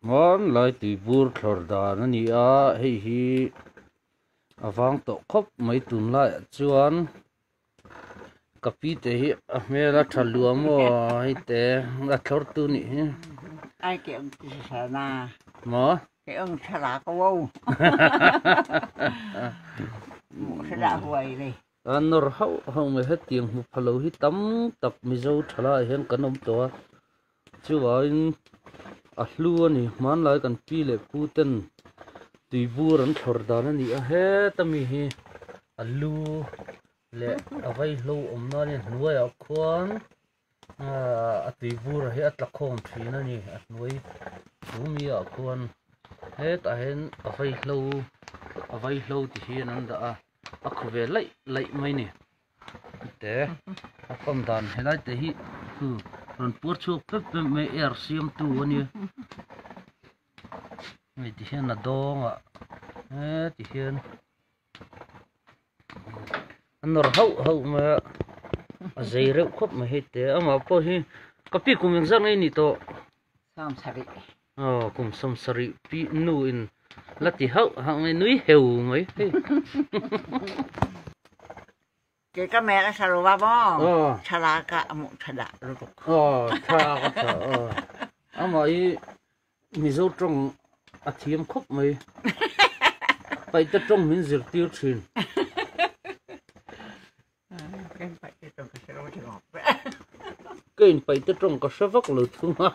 Hmanlai tuibur thlawr dan a ni a hei hi a vang tawh khawp mai tunlaiah chuan ka pi te hi a hmel a tha luam aw hei te a thlawr tu nih hi. Maw? A nawr hauh hauh mai hetiang hmu pha lo hi tam tak Mizo thalaiah hian kan awm tawh a chuvangin a hlu a ni hmanlai kan pi leh pu ten tuibur an thlawr dan a ni a heta mi hi a lu leh a vaihlo awm nan hian hnuaiah khuan a tuibur hi a tla khawm thin a ni a hnuai chu mi ah khuan hetah hian a vaihlo a vaihlo ti hian an dah a a khaw ve laih laih mai a ni te a pump dan helai te hi rawn puar chhuak pep pep mai air siam tu a nia hei ti hian a dawng ah heti hian. A nawr hauh hauh mai a a zei reuh khawp mai hei te amah pawh hi ka pi kum engzat nge ni tawh sawmsarih aw kum sawmsarih pi nu in la ti hauh hauh mai nui heu mai hei Ke ka mel a sa lo va maw thlalak ah a muh tha dah lutuk aw thlalak a tha aw amah hi Mizo tawng a thiam khawp mai paihte tawng min zirtir thin. Ka in paihte tawng ka hre vak lo thung a.